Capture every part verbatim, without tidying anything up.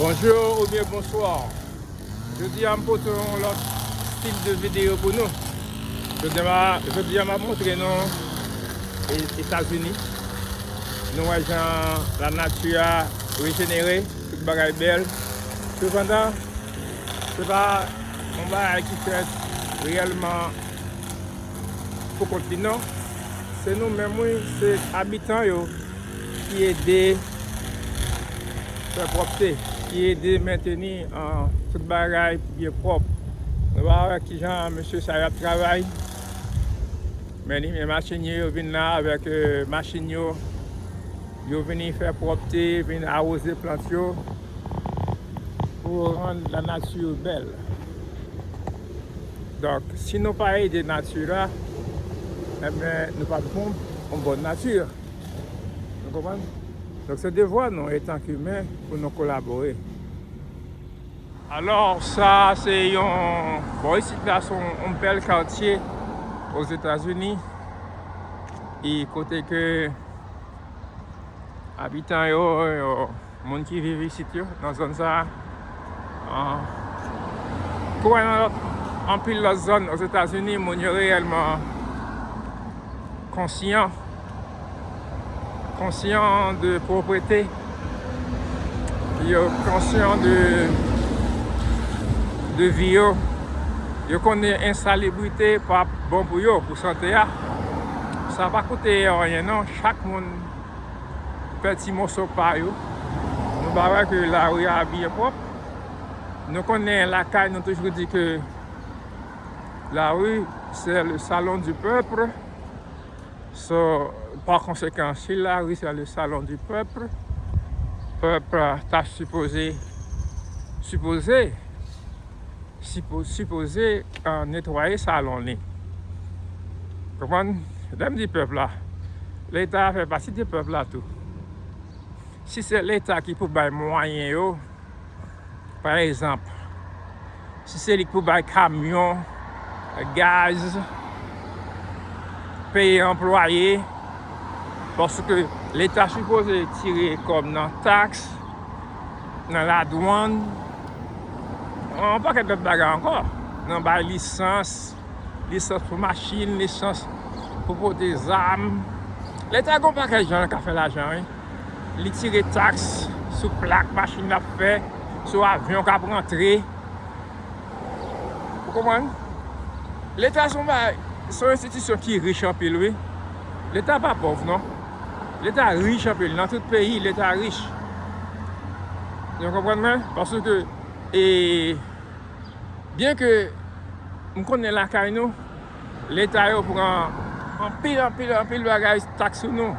Bonjou oubyen bonswa. Jodi a, m pote yon lòt stil de videyo pou nou. Jodi a, m a, jodi a, m ap montre nou e, Etazini. Nou wè jan lanati a rejenere, tout bagay bèl. Sepandan, se pa yon bagay ki fèt reyèlman pou kont li, non. Se nou menm, wi, se abitan yo ki ede fè pwòpte, ki ede menteni, ah, tout bagay byen pwòp. Nou pa wè kijan mesye sa yo ap travay. Men li, men machinye yo vin la avèk, eh, machin yo. Yo vini fè pwòpte, vin awoze plant yo pou rann lanati bèl. Donk, si nou pa ede nati a, enben, nou p ap gon yon bòn nati. Nou konprann? Donk, se devwa nou, etan ke imen, pou nou kolabore. Alò, sa se yon, bò isit la, se yon, yon bèl katye Ozetazini, e kote ke abitan yo, yo, moun ki viv isit yo, nan zòn sa a, ah, kouwè nan lòt, anpil lòt zòn Ozetazini, moun yo reyèlman konsyan, konsyan de pwoprete, yo konsyan de, de vi yo, yo konnen ensalibrite pa bon pou yo, pou sante a. Sa pa koute yo anyen non, chak moun fè ti moso pa yo. Nou pa wè ke lari a byen pwòp. Nou konnen lakay nou toujou di ke la rue, c'est le salon du peuple. So, par conséquent, si la rue, c'est le salon du peuple, pèp ta sipoze, sipoze, sipo-, sipoze, ah, netwaye salon li. Konprann? Lè m di pèp la, Leta fè pati de pèp la tou. Si se Leta ki pou bay mwayen yo, pa egzanp, si se li k pou bay kamyon, gaz, peye anplwaye, paske Leta sipoze tire kòb nan taks, nan ladwann, yon pakèt lòt bagay ankò, nan bay lisans, lisans pou machin, lisans pou pote zam. Leta gon pakèt jan l ka fè lajan, wi. Li tire taks sou plak machin l ap fè, sou avyon k ap rantre. Ou konprann? Leta se yon bagay, se yon enstitisyon ki rich anpil, wi. Leta pa pòv, non. Leta rich anpil. Nan tout peyi, Leta rich. Ou konprann mwen? Paske, e, byen ke m konnen lakay nou, Leta yo pran anpil, anpil, anpil bagay taks sou nou.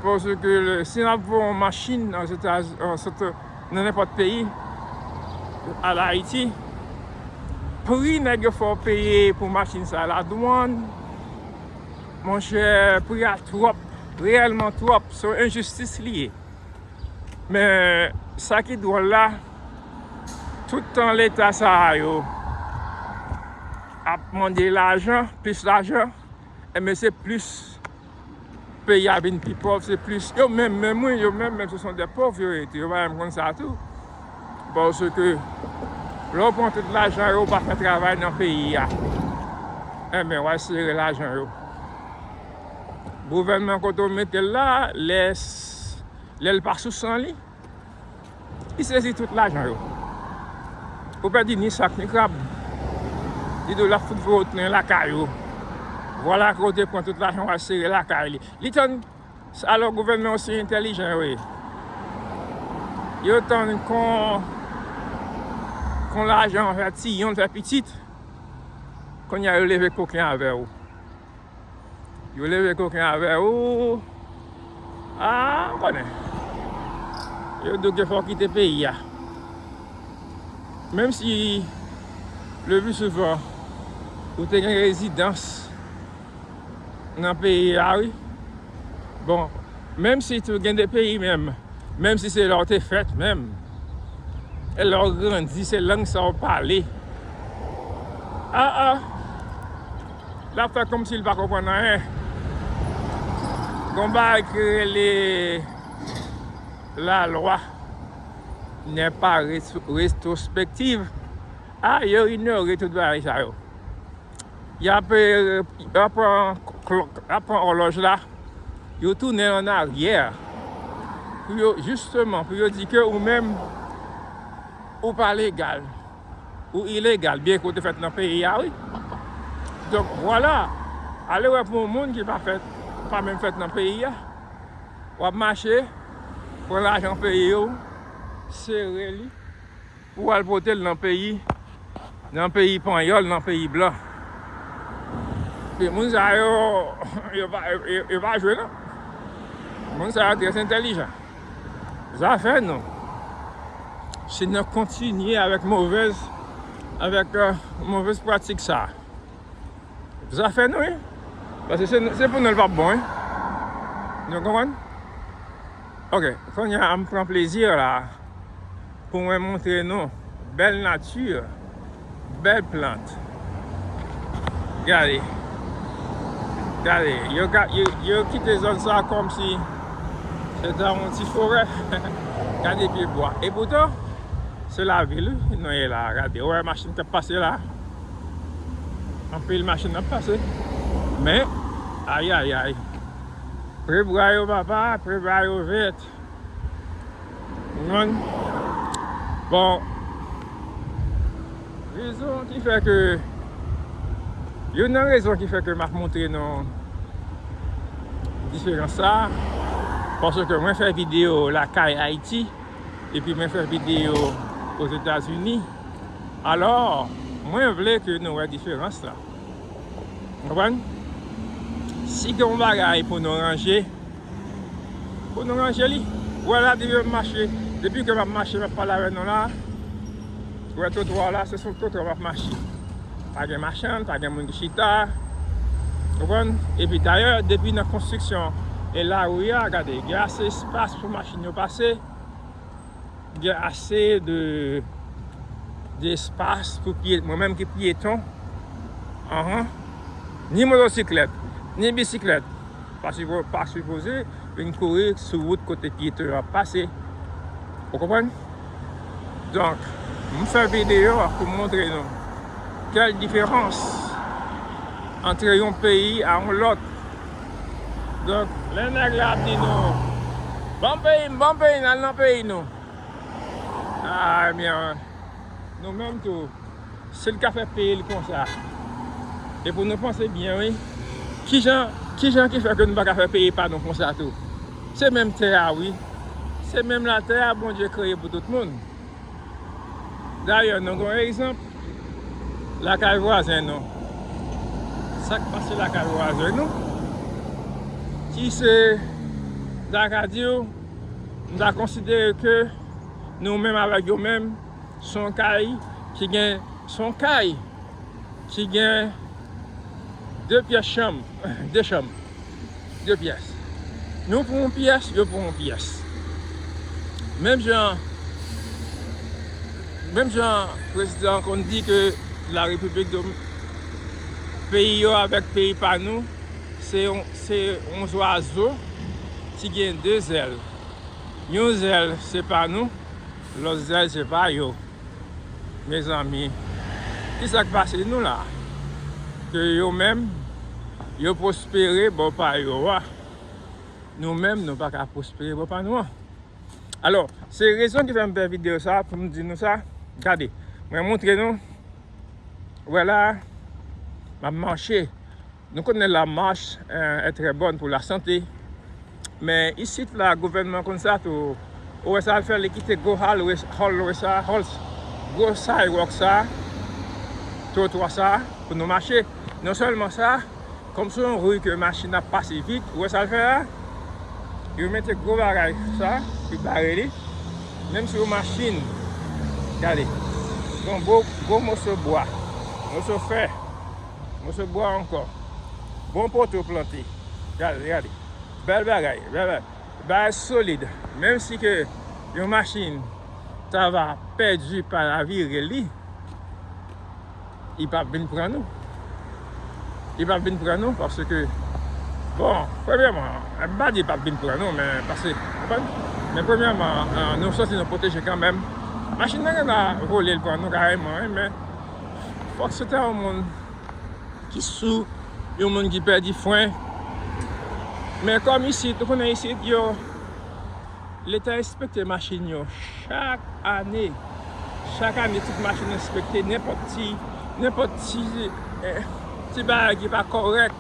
Paske le, si n ap voye yon machin nan Etaz-, an, sot, nan nenpòt peyi, al Ayiti, pri nèg yo fè w peye pou machin sa, ladwann, monchè, pri a twòp, reyèlman twòp, se yon enjistis li ye. Men, sa ki dwòl la, tout tan Leta sa a yo ap mande lajan, plis lajan, enben se plis peyi a vin pi pòv, se plis yo menm menm, wi, yo menm menm, se son de pòv yo ye tou, yo pa menm konn sa tou. Paske lè w pran tout lajan yo, ou pa fè travay nan peyi a, enben, w al sere lajan yo. Gouvènman kote w mete l la, lè, lè l pa sou san li, li sezi tout lajan yo. Ou pèdi ni sak ni krab. Li di w l ap fout voye w tounen lakay ou. Vwala ke w te pran tout lajan w al sere lakay li. Li tann, alò gouvènman yo se entèlijan yo ye. Yo tann kon, kon lajan fè tiyon, fè pitit. Kounye a yo leve koken avè w. Yo leve koken avè ou. Ah, ou konnen. Yo di w ke fò w kite peyi a. Menm si, le pli souvan, ou te gen rezidans nan peyi a, wi. Bon, menm si tou gen de peyi menm, menm si se la w te fèt menm, e lè w grandi, se lang sa w pale. Ah, ah. L ap fè kòmsi l pa konprann anyen. Gon bagay ki rele lalwa. n'est pas rétro- rétrospective. Ah, yo inyore tout bagay sa yo. Y ap, eh, y ap pran klòk, y ap pran òlòj la, yo tounen an aryè. Pou yo, jisteman, pou yo di ke ou menm, ou pa legal, ou ilegal, byen ke ou te fèt nan peyi a, wi. Donk, vwala, ale wè pou yon moun ki pa fèt, pa menm fèt nan peyi a. W ap mache, pran lajan peyi w, sere li, pou w al pote l nan peyi, nan peyi panyòl, nan peyi blan. Epi moun sa yo, yo pa, yo, yo pa jwe non. Moun sa yo trè entèlijan. Zafè nou, se n kontinye avèk movèz, avèk, euh, movèz pratik sa. Zafè nou, wi. Paske se, se pou nou l p ap bon, wi. Nou konprann? Ok, kounye a, m pran plezi la pou mwen montre nou bèl nati, bèl plant. Gade. Gade, yo, ka- yo, yo kite zòn sa kòmsi se ta yon ti forè. Gade pye bwa. E poutan, se lavil, wi, nou ye la. Gade, ou wè machin k ap pase la. Anpil machin ap pase. Men, ayayay. Pre bwa yo, papa, pre bwa yo vèt. Ou konprann? Bon, rezon ki fè ke, youn nan rezon ki fè ke m ap montre nou diferans sa, paske mwen fè videyo lakay Ayiti, epi mwen fè videyo Ozetazini. Alò, mwen vle ke nou wè diferans la. Konprann? Si gen yon bagay pou nou ranje, pou nou ranje li. Ou wè la, depi m ap mache, depi ke m ap mache, m ap pale avè nou la, ou wè twotwa la, se sou twotwa m ap mache. Pa gen machann, pa gen moun ki chita. Konprann? Epi dayè, depi nan konstriksyon e lari a, gade, gen ase espas pou machin yo pase. Gen ase de, de espas pou pye, mwen menm ki pyeton. Anhan. Ni motosiklèt, ni bisiklèt pa sipo- pa sipoze vin kouri sou wout kote pyeton yo ap pase. Ou konprann? Donk, m fè videyo a pou montre nou kèl diferans ant yon peyi a yon lòt. Donk, lè nèg la ap di nou, "Ban m peyi m, ban m peyi n, al nan peyi nou." Ah, ebyen, nou menm tou, si l ka fè peyi l konsa, e pou nou panse byen, wi, kijan, kijan ki fè ke nou pa ka fè peyi pa nou konsa tou? Se menm tè a, wi. Se menm latè a Bondye kreye pou tout moun. Dayè, nou gen yon egzanp lakay vwazen nou. Sa k pase lakay vwazen nou, ki se, m ta ka di w, m ta konsidere ke nou menm avèk yo menm, se yon kay ki gen, se yon kay ki gen de pyès chanm, de chanm, de pyès. Nou pou yon pyès, yo pou yon pyès. Menm jan, menm jan prezidan konn di ke la Repiblik Dom-, peyi yo avèk peyi pa nou, se yon, se yon zwazo ki gen de zèl. Yon zèl se pa nou, lòt zèl se pa yo. Mezanmi, kisa k pase nou la? Ke yo menm, yo pwospere bò pa yo a. Nou menm, nou pa ka pwospere bò pa nou an. Alò, se rezon ki fè m fè videyo sa, pou m di nou sa. Gade, mwen montre nou. Wè la, m ap mache. Nou konnen la marche, euh, est très bonne pour la santé. Men isit la, gouvènman konn sa tou. Ou wè sa l fè, li kite gwo hallway, hallway sa, halls, gwo sidewalk sa, twotwa sa, pou nou mache. Non sèlman sa, kòm se yon ri ke machin ap pase vit, ou wè sa l fè a? Yo mete gwo bagay sa, yo bare li. Menm si yon machin, gade, yon gwo, gwo moso bwa, moso fè, moso bwa ankò. Bon poto plante. Gade, gade. Bèl bagay, bèl bagay. Bagay solid. Menm si ke yon machin ta va pèdi pa ravire li, li p ap vin pran nou. Li p ap vin pran nou paske, bon, premyèman, m pa di li p ap vin pran nou, men paske, konprann? Men premyèman, eh, nou santi nou pwoteje kanmenm. Machin nan gen dwa vole l pran nou kareman, wi, men fòk se te yon moun ki sou, yon moun ki pèdi fren. Men kòm isit, ou konnen isit, yo, Leta enspekte machin yo chak ane. Chak ane, tout machin enspekte, nenpòt ti, nenpòt ti, eh, ti bagay ki pa kòrèk,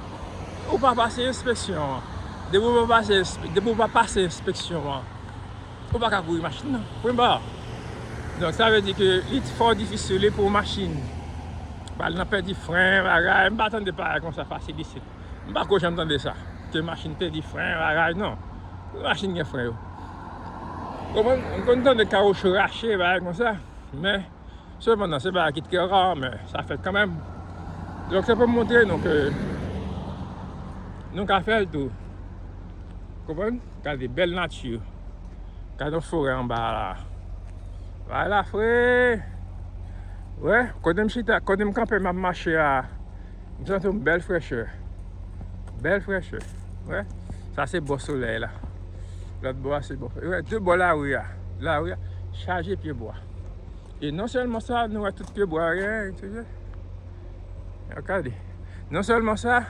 ou pa pase enspeksyon an. Depi ou pa pase enspe-, depi ou pa pase enspeksyon an, ou pa ka kouri machin nan. Premye bagay. Donk, sa vle di ke li fò difisil, wi, pou machin. Ba, l nan pèdi fren, bagay. M pa tande bagay konsa fasil isit. M pa ko janm tande sa. Ke machin pèdi fren, bagay, non. Machin gen fren yo. Konprann? M konn tande kawoutchou rache, bagay konsa. Men, sepandan, se bagay ki trè ra, men sa fèt kanmenm. Donk, se pou m montre nou ke nou ka fè l tou. Konprann? Gade, bèl nati. Gade yon forè anba la. Vwala, fre! Wè, kote m chita, kote m kanpe, m ap mache a. M santi yon bèl frechè. Bèl frechè. Wè, sa se bò solèy la. Lòt bò a se bò. Wè, de bò lari a. Lari a chaje pyebwa. E non sèlman sa, nou wè tout pyebwa yo genyen, tande. Gade. Non sèlman sa,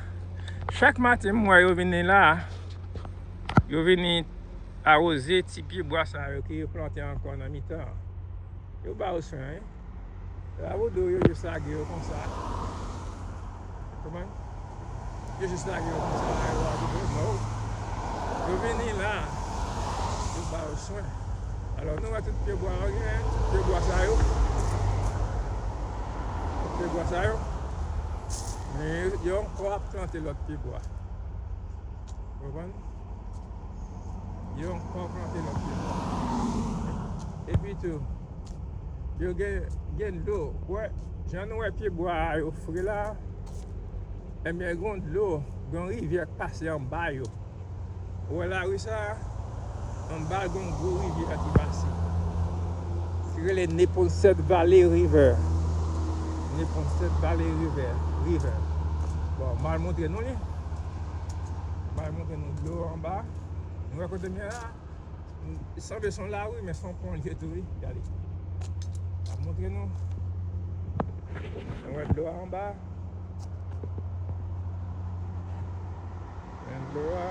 chak maten m wè yo vini la, yo vini awoze ti pyebwa sa yo ke yo plante ankò nan mitan an. Yo ba yo swen, wi. Ravoudo yo jis lage yo konsa. Konprann? Yo jis lage yo konsa la, yo pa vide, non. Yo vini la, yo ba yo swen. Alò, nou wè tout pyebwa yo genyen, tout pyebwa sa yo. Tout pyebwa sa yo. Men yo, yo ankò ap plante lòt pyebwa. Konprann? Yo ankò plante lòt pyebwa. Epi tou, yo gen, gen dlo. Wè, jan nou wè pyebwa a yo fre la, ebyen, gen dlo, gen rivyè k pase anba yo. Ou wè lari sa a? Anba l gen gwo rivyè ki pase. Ki rele Neponset Valley River. Neponset Valley River. River. Bon, m al montre nou li. M al montre nou dlo anba. Nou wè kote m ye la? Sanble se yon lari, men se yon pon li ye tou, wi. Gade. M ap montre nou. Nou wè dlo a anba. Men dlo a.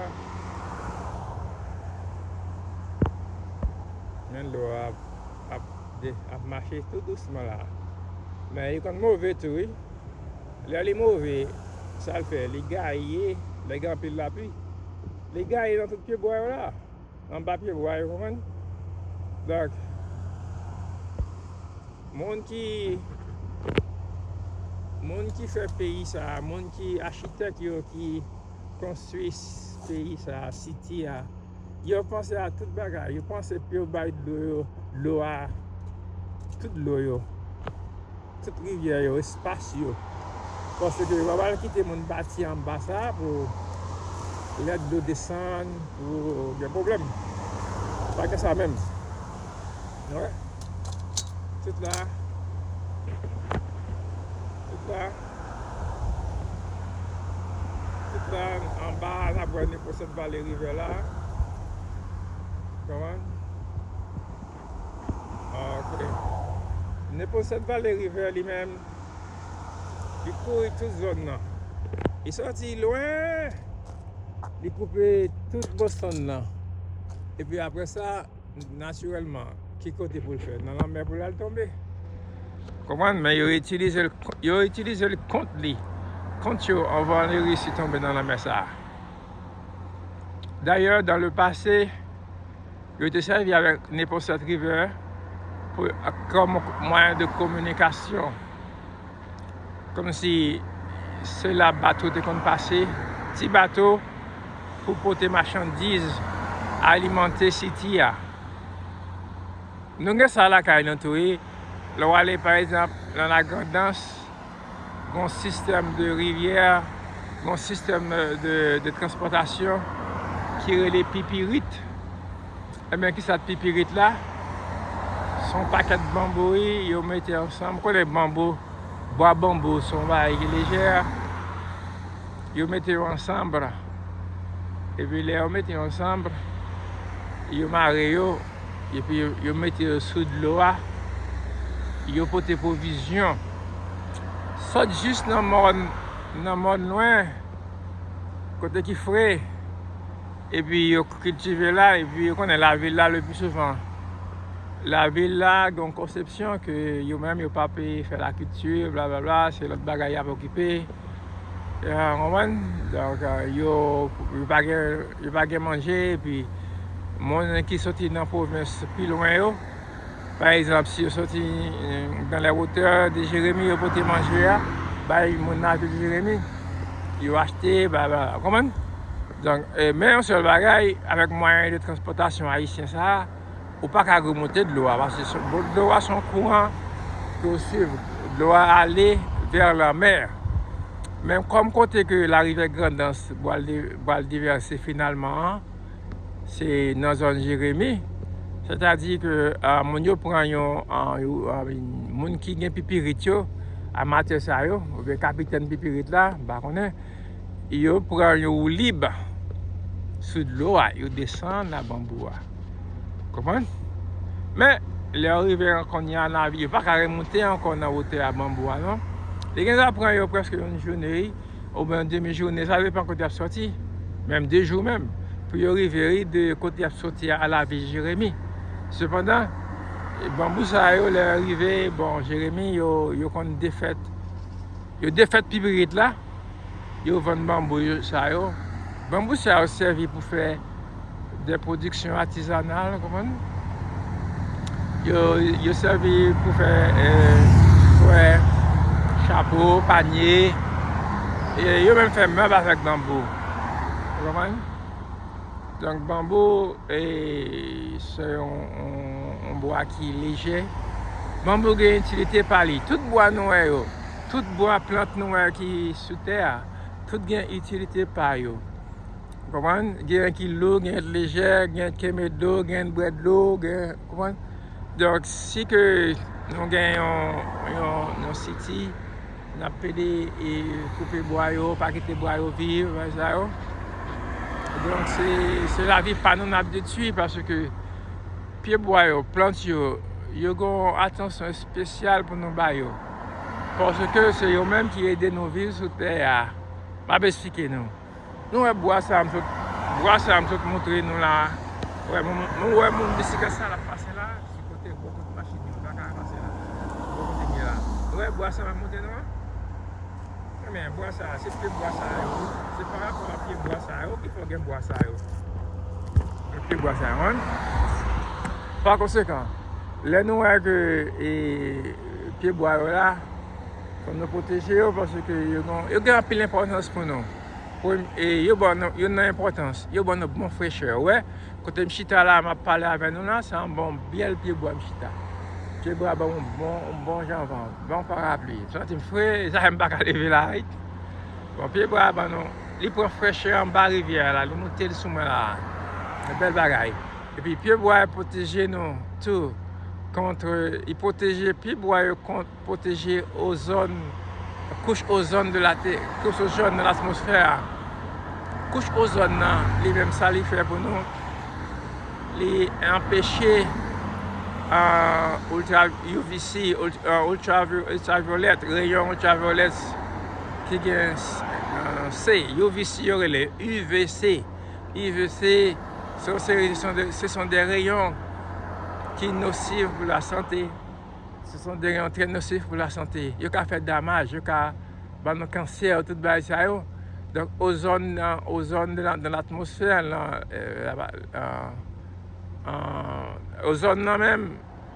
Men dlo a ap, ap de-, ap mache tou dousman la. Men li konn move tou, wi. Lè li move, sa l fè? Li gaye, lè gen anpil lapli. Li gaye nan tout pyebwa yo la. Anba pyebwa yo, konprann? Donk, moun ki, moun ki fè peyi sa a, moun ki achitèk yo, ki konstwi s-, peyi sa a, siti a, yo panse a tout bagay. Yo panse pou yo bay dlo yo, dlo a, tout dlo yo. Tout rivyè yo, espas yo. Paske yo pa pral kite moun bati anba sa pou lè dlo desann, pou gen pwoblèm. Pa gen sa menm. Wè. Tout la. Tout la. Tout la, anba a, n ap wè Neponset Valley River la. Konprann? Ok. Neponset Valley River li menm, li kouvri tout zòn nan. Li soti lwen, li koupe tout Boston nan. Epi apre sa, natirèlman, ki kote pou l fè? Nan lanmè pou l al tonbe. Konprann? Men yo itilize l, yo itilize l kont li, kont yo, anvan li reyisi tonbe nan lanmè sa a. Dayè, dans le passé, yo te sèvi avèk Neponset River pou, kòm mwayen de kominikasyon. Kòmsi se la bato te konn pase, ti bato pou pote machandiz, alimante siti a. Nou gen sa lakay nou tou, wi. Lè w ale, pa egzanp, nan Lagrandans, gon sistèm de rivyè, gon sistèm de, de transpòtasyon ki rele pipirit. Ebyen, kisa k pipirit la? Se yon pakèt banbou, wi, yo mete ansanm. Ou konnen banbou, bwa banbou, se yon bagay ki lejè. Yo mete yo ansanm. Epi lè yo mete yo ansanm, yo mare yo, epi yo, yo mete yo sou dlo a, yo pote pwovizyon. Sot jis nan mòn, nan mòn lwen, kote ki fre, epi yo kiltive la, epi yo konnen lavil la le pli souvan. Lavil la gen yon konsepsyon ke yo menm yo p ap fè lakilti, blablabla, se lòt bagay y ap okipe. Ou konprann? Donk, euh, yo, yo pa gen, yo pa gen manje, epi moun ki soti nan pwovens pi lwen yo, pa egzanp, si yo soti, euh, dans les hauteurs de Jérémie, yo pote manje a bay moun nan vil Jeremi, yo achte, blablabla. Ou konprann? Donk, euh, men yon sèl bagay, avèk mwayen de transpòtasyon ayisyen sa a, ou pa ka remonte dlo a, paske se- bon, dlo a se yon kouran ke w swiv. Dlo a ale vè lanmè. Men kòm kote ke larivyè Grandans pral de- pral devèse finalman an, se nan zòn Jeremi. Sètadi ke, ah, moun yo pran yon, ah, yo, ah, moun ki gen pipirit yo, amatè sa yo, oubyen kapitèn pipirit la, m pa konnen, yo pran yon woulib sou dlo a, yo desann nan Banbou a. Konprann? Men, lè yo rive kounye a nan lavil, yo pa ka remonte ankò nan wotè a Banbou a, non. Li gen dwa pran yo prèske yon jounen, wi, oubyen yon demi jounen, sa depann kote y ap soti. Menm de jou menm, pou yo rive, wi, de kote y ap soti a, a lavil Jeremi. Sepandan, Banbou sa yo, lè yo rive, bon, Jeremi, yo, yo konn defèt, yo defèt pipirit la, yo vann banbou yo, sa yo. Banbou sa yo sèvi pou fè de pwodiksyon atizanal, konprann? Yo, yo sèvi pou fè, eh, swè, chapo, panye. E yo menm fè mèb avèk banbou. Ou konprann? Donk, banbou, eh, se yon, yon, yon bwa ki lejè. Banbou gen itilite pa li. Tout bwa nou wè yo, tout bwa plant nou wè ki sou tè a, tout gen itilite pa yo. Ou konprann? Gen ki lou, gen lejè, gen kenbe dlo, gen bwè dlo, gen, ou konprann? Donk, si ke nou gen yon, yon, yon siti, n ap pede e koupe bwa yo, pa kite bwa yo viv, bagay sa yo. Donk, se, se lavi pa nou n ap detwi, paske pye bwa yo, plant yo, yo gen yon atansyon espesyal pou nou ba yo. Paske se yo menm ki ede nou viv sou tè a. M ap esplike nou. Nou wè bwa sa a m sot, bwa sa a m sot montre nou la. Wè, moun, moun wè moun bisiklèt sa l ap pase la, se kote bò kote machin yo, pa ka avanse la. Bò kote m ye la. Nou wè bwa sa a m ap montre nou an? Ebyen, bwa sa a, se pye bwa sa a yo. Se pa rapò a pye bwa sa a yo ki fè w gen bwa sa a yo. Gen pye bwa sa a yo, wi. Pa konsekan, lè nou wè ke, e, pye bwa yo la, fò nou pwoteje yo, paske yo gen, yo gen anpil enpòtans pou nou. Premye, yo ban nou, yo nan enpòtans, yo ban nou bon frechè. Ou wè, kote m chita la, m ap pale avè nou la, se anba yon bèl pye bwa m chita. Pye bwa ban m yon bon, yon bon jan van, bon parapli. M santi m fre, sa fè m pa ka leve la, wi. Bon, pye bwa ban nou, li pran frechè anba rivyè a la, li moute l sou mwen la. Yon bèl bagay. Epi pye bwa yo pwoteje nou tou kont, li pwoteje pye bwa yo kont pwoteje ozòn, kouch ozòn de la tè, kouch ozòn nan latmosfè a. Kouch ozòn nan, li menm sa li fè pou nou, li anpeche, euh, ultra U V C, ult-, euh, ultravi-, ultraviolèt, reyon ultraviolèt ki gen, euh, C, U V C yo rele, U V C. U V C, se yon seri, ce sont des, ce sont des rayons qui nocifs pour la santé. Ce sont des rayons très nocifs pour la santé. Yo ka fè damaj, yo ka ban nou kansè, tout bagay sa yo. Donk, ozòn nan, ozòn de la, de latmosfè, nan, euh, la, euh, euh, ozòn nan menm,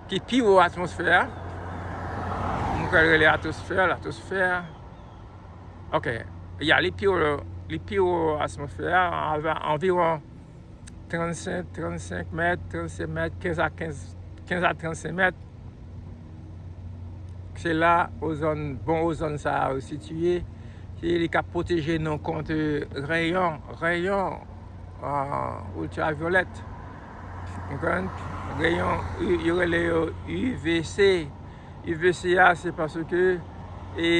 ki pi wo atmosfè a, nou ka rele atmosfè, latmosfè. Ok, ya, li pi wo, li pi wo atmosfè a, anvi-, anviwon trannsenk, trannsenk mèt, trannsenk mèt, kenz a kenz, kenz a trannsenk mèt. Se la ozòn, bon ozòn sa a sitiye. Se li k ap pwoteje nou kont reyon, reyon, euh, iltravyolèt. Ou konprann? Reyon, yo rele yo U V C. U V C a, se paske, e,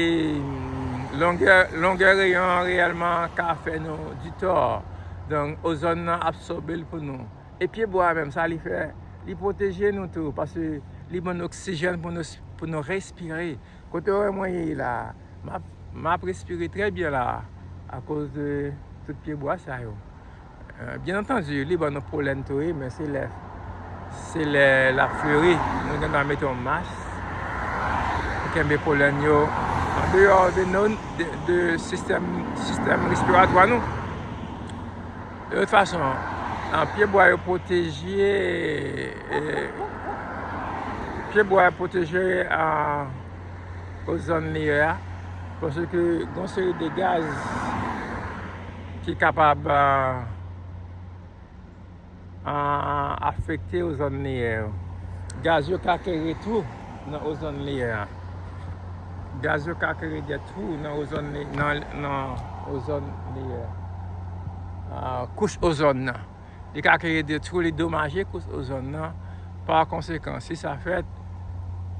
longè, longè reyon an reyèlman ka fè nou di tò. Donk, ozòn nan absòbe l pou nou. E pyebwa menm, sa li fè, li pwoteje nou tou, paske li ban nou oksijèn pou nou, pou nou respire. Kote w wè mwen ye la, m ap, m ap respire trè byen la, akoz de tout pyebwa sa yo. Euh, byen antandi, li ban nou polèn tou, wi, men se lè, se lè l ap fleri, nou gen dwa mete yon mas pou kenbe polèn yo andeyò de nou, de, de sistèm, sistèm respiratwa nou. De tout fason, an, pyebwa yo pwoteje, e, pyebwa yo pwoteje, an, ozòn leyè a, paske gon seri de gaz ki kapab, an, an, afekte ozòn leyè yo. Gaz yo ka kreye twou nan ozòn leyè a. Gaz yo ka kreye de twou nan ozòn le-, nan, nan ozòn leyè a. Ah, kouch ozòn nan. Li ka kreye de twou, li domaje kouch ozòn nan. Pa konsekan, si sa fèt,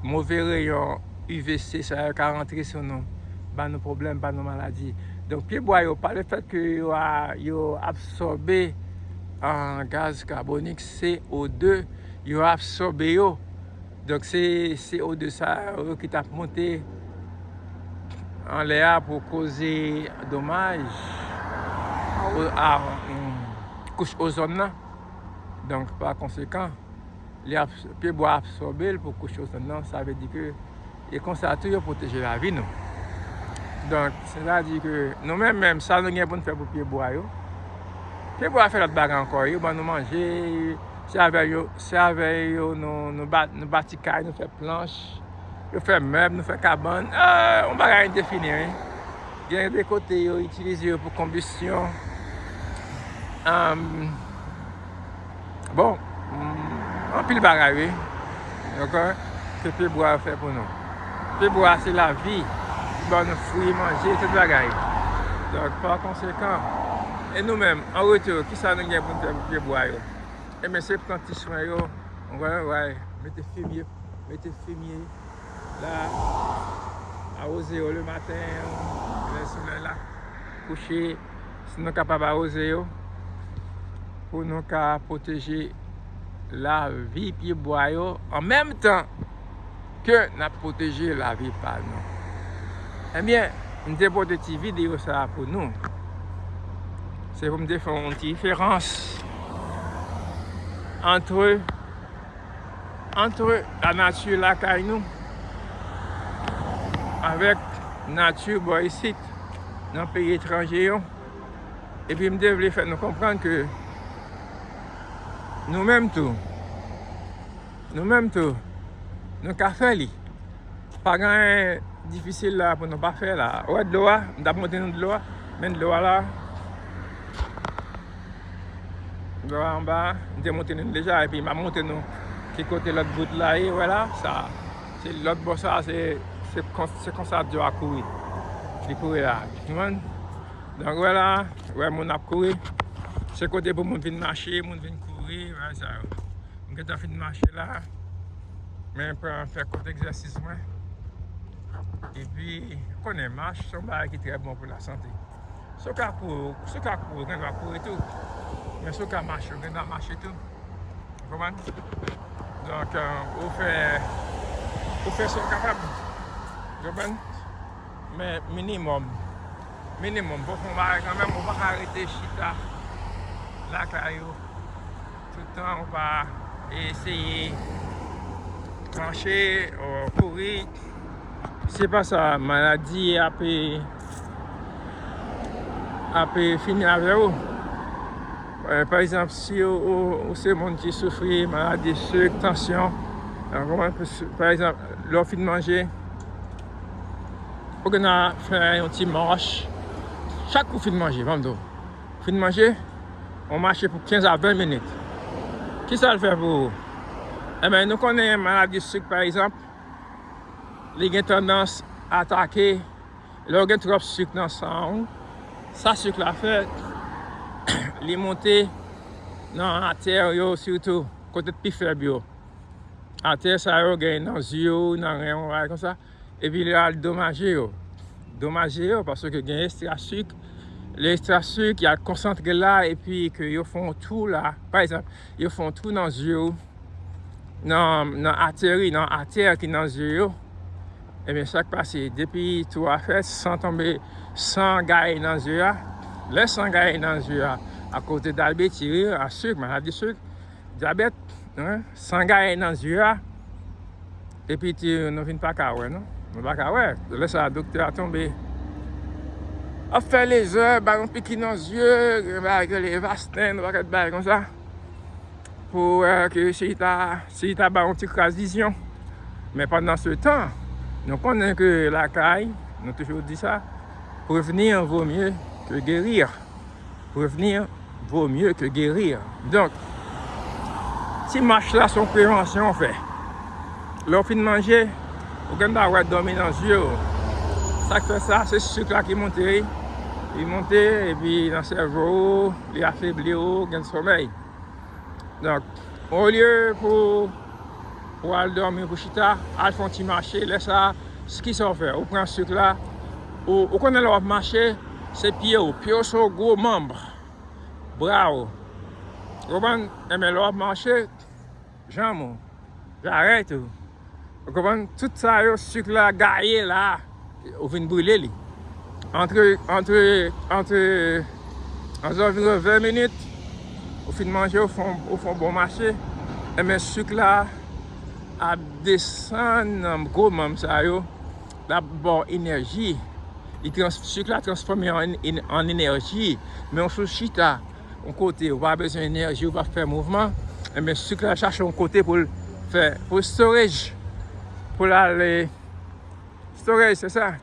move reyon U V C sa yo ka rantre sou nou, ba nou pwoblèm, ba nou maladi. Donk, pyebwa yo, pa lefèt ke yo a, yo absòbe, ah, gaz kabonik, C O de, yo absòbe yo. Donk, se C O de sa yo ki t ap monte anlè a pou koze domaj a, a, mm, kouch ozòn nan. Donk, pa konsekan, li ap, pyebwa absòbe l pou kouch ozòn nan, sa vle di ke e konsa tou yo pwoteje lavi nou. Donk, sètadi ke nou menm menm, sa nou gen pou n fè pou pyebwa yo, pyebwa fè lòt bagay ankò, yo ban nou manje, se avè yo, se avè yo nou, nou ba-, nou bati kay, nou fè planch, yo fè mèb, nou fè kabann. Ah, yon bagay endefini, wi. Gen de kote yo itilize yo pou konbistyon. Am, bon, mm, anpil bagay, wi. Dakò? Ke pyebwa fè pou nou. Pyebwa se lavi. Li ban nou fwi, manje, tout bagay. Donk, pa konsekan, e nou menm, an retou, kisa nou gen pou n fè pou pyebwa yo? Ebyen, se pran ti swen yo, wè, wè, mete fimye, mete fimye la, awoze yo le maten, lè solèy la kouche, si nou kapab awoze yo, pou nou ka pwoteje lavi pyebwa yo, an menm tan ke n ap pwoteje lavi pa nou. Ebyen, m te pote ti videyo sa a pou nou. Se pou m te fè yon ti diferans antre, antre lanati lakay nou avèk nati bò isit, nan peyi etranje yo. Epi m te vle fè nou konprann ke nou menm tou, nou menm tou, nou ka fè li. Pa gen anyen difisil la pou nou pa fè la. Ou wè dlo a? M t ap montre nou dlo a. Men dlo a la. Dlo a anba a. M te montre nou deja. Epi m ap montre nou ki kote lòt bout la ye. Wè la, sa. Se lòt bò sa, se, se kon-, se konsa dlo a kouri. Li kouri la. Ou konprann? Donk, wè la, wè moun ap kouri. Se kote pou moun vin mache, moun vin kouri, bagay sa yo. M gentan fin mache la. Men pran fè kont egzèsis mwen. Epi, ou konnen, mach se yon bagay ki trè bon pou lasante. Si w ka kouri, si w ka kouri, ou gen dwa kouri tou. Men si w ka mache, ou gen dwa mache tou. Ou konprann? Donk, euh, ou fè, ou fè sa w kapab. Ou konprann? Men minimòm. Minimòm. Fò w fè yon bagay kanmenm, ou pa ka rete chita lakay ou. Tout tan ou pa eseye mache, ou kouri. Se pa sa, maladi ap, ap fini avè w. Eh, pa egzanp, si ou, ou, ou se moun ki soufri maladi sik, tansyon, eh, kòman, pa egzanp, lè w fin manje, ou gen dwa fè yon ti mach. Chak ou fin manje, ban m di w. Fin manje, ou mache pou kenz a ven minit. Kisa l fè pou ou? Enben, nou konnen maladi sik, pa egzanp, li gen tandans atake lè w gen twòp sik nan san w. Sa sik la fè, li monte nan atè yo, sitou kote pi fèb yo. Atè sa yo gen nan zye w, nan ren w, bagay konsa. Epi li al domaje yo. Domaje yo, paske gen ekstra sik, Lè ekstra sik, y al konsantre la, epi ke yo fè yon twou la. Pa egzanp, yo fè yon twou nan zye w, nan, nan atèri, nan atè ki nan zye yo. Ebyen, sa k pase? Depi twou a fèt, san tonbe, san gaye nan zye a. Lè san gaye nan zye a, akoz de dyabèt, a sik, maladi sik, dyabèt, san gaye nan zye a, epi ti, nou vin pa ka wè, non? Nou pa ka wè. Lè sa a, doktè a tonbe. Ap fè lezè, ba yon piki nan zye, gen bagay rele Avastin, yon pakèt bagay konsa. Pou wè ke si ta, si ta ba yon ti kras vizyon. Men pandan se tan, nou konnen ke lakay, nou toujou di sa, prévenir vaut mieux que guérir. Prévenir vaut mieux que guérir. Donk, ti mach la se yon prevansyon w fè. Lè w fin manje, ou gen dwa wè dòmi nan zye w. Sa k fè sa, se sik la ki monte, wi. Li monte, epi nan sèvo w, li afebli w, gen somèy. Donk, olye pou, pou al dòmi, pou chita, al fè yon ti mache. Lè sa a, kisa w fè? Ou pran sik la, ou, ou konnen lè w ap mache, se pye w. Pye w se yon gwo manm. Bra w. Ou konprann? Enben, lè w ap mache, janm ou, jarèt ou. Ou konprann? Tout sa yo, sik la gaye la, ou vin brile li. Antre, antre, antre, anviwon ven minit, ou fin manje, ou fè yon, ou fè yon bon mache, enben, sik la ap desann nan gwo manm sa yo, l ap ba w enèji. Li trans-, sik la transfòme an, an, an enèji. Men w sou chita, yon kote, ou pa bezwen enèji, ou pa fè mouvman, enben, sik la chache yon kote pou l fè, pou l storage, pou l ale, storage, se sa.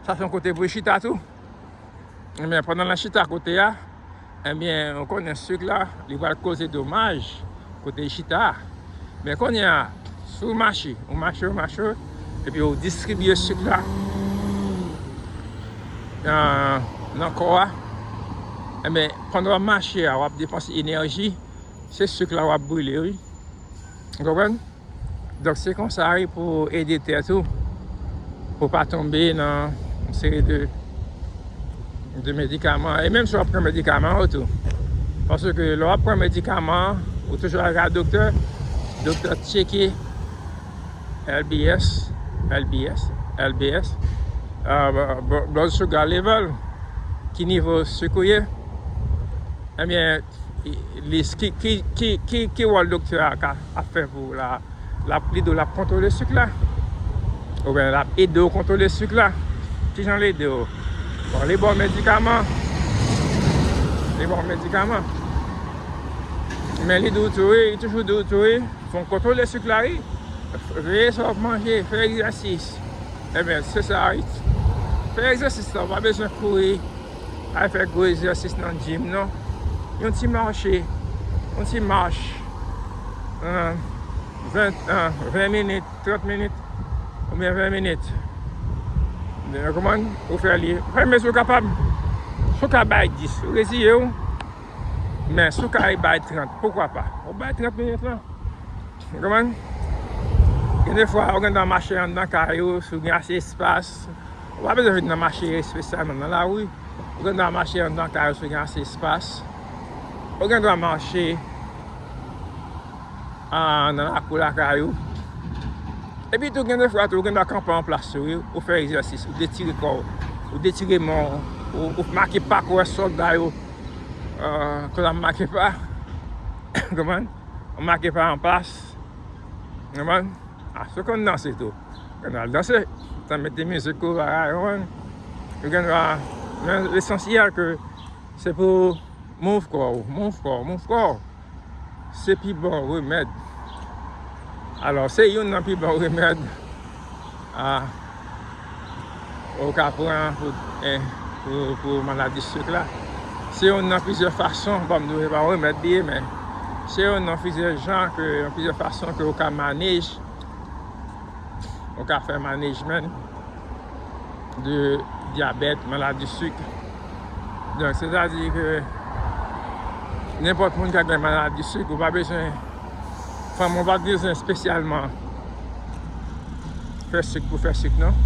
Chache yon kote pou l chita tou. Enben, pandan l ap chita kote a, enben, ou konnen sik la, li pral koze domaj kote l chita a. Men kounye a, si w mache, ou mache, ou mache, epi ou distribye sik la nan, nan kò a, enben, pandan w ap mache a, w ap depanse enèji, se sik la w ap brile, wi. Ou konprann? Donk, se konsa, wi, pou ede tèt ou, pou pa tonbe nan yon seri de, de medikaman. E menm si w ap pran medikaman yo tou. Paske lè w ap pran medikaman, ou toujou al gade doktè, doktè tcheke L B S, L B S, L B S, ah, blood sugar level, ki nivo sik ou ye. Ebyen, li, ki, ki, ki, ki, ki wòl doktè a ka, ap fè pou ou la? L ap, li di w l ap kontwole sik la. Oubyen l ap ede w kontwole sik la. Kijan l ede w? Bon, li ba w medikaman. Li ba w medikaman. Men li di w tou, wi, li toujou di w tou, wi, fò w kontwole sik la, wi. Veye sa w ap manje, fè egzèsis. Ebyen, se sa, wi. Fè egzèsis la, w pa bezwen kouri. Al fè gwo egzèsis nan gym, non. Yon ti mache, yon ti mach, ven, ven minit, trant minit, oubyen ven minit. Ou konprann? Ou fè li. Fè mezi ou kapab. Si w ka bay dis, ou reziye w. Men si w ka bay trant, poukwa pa? Ou bay trant minit lan. Ou konprann? Gen de fwa, ou gen dwa mache anndan kay ou, si w gen ase espas. Ou pa bezwen vin nan mache espesyalman nan lari. Ou gen dwa mache anndan kay ou, si w gen ase espas. Ou gen dwa mache, ah, nan lakou lakay ou. Epi tou, gen de fwa tou, ou gen dwa kanpe anplas tou, wi. Ou fè egzèsis, ou detire kò w, ou detire men w, ou, ou make pa, kò w, sòlda yo, ah, kò w ap make pa. Konprann? Ou make pa anplas. Konprann? A, si w konn danse tou, ou al danse. Tan mete mizik ou, bagay, konprann? Ou gen dwa, men lesansyèl ke se pou move kò w, move kò w, move kò w. Se pi bon remèd. Alò, se youn nan pi bon remèd, a, ou ka pran pou, eh, pou, pou maladi sik la. Se youn nan plizyè fason, bon, m di w se pa yon remèd li ye, men se youn nan plizyè jan ke, yon plizyè fason ke ou ka manage, ou ka fè management de dyabèt, maladi sik. Donk, sètadi ke nenpòt moun ka gen maladi sik, ou pa bezwen, fanmi w pa bezwen espesyalman fè sik pou fè sik, non.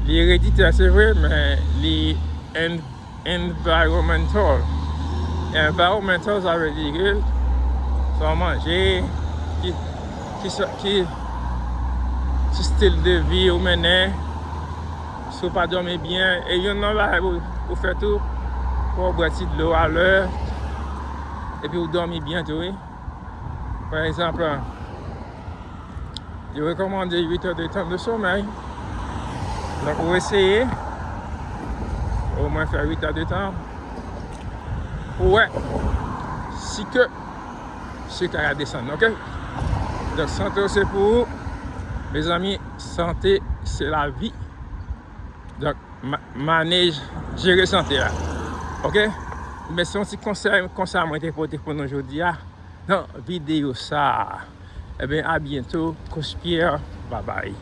Li ereditè, se vre, men li en-, environmental. Environmental, sa vle di ke sa w manje, ki, ki, sa- ki, ki stil de vi ou mennen, si w pa dòmi byen, e youn nan bagay pou, pou fè tou, fò w bwè ti dlo a lè, epi w dòmi byen tou, wi. Pa egzanp, yo rekòmande uit è de tan de somèy. Donk, ou eseye omwen fè uit è de tan pou wè si ke sik la ka desann, oke? Donk, sante w se pou ou. Mezanmi, sante se lavi. Donk, ma- manej, jere sante a. Oke? Men se yon ti konsèy konsa mwen te pote pou nou jodi a nan videyo sa a. Ebyen, a byento. Coach Pierre, babay.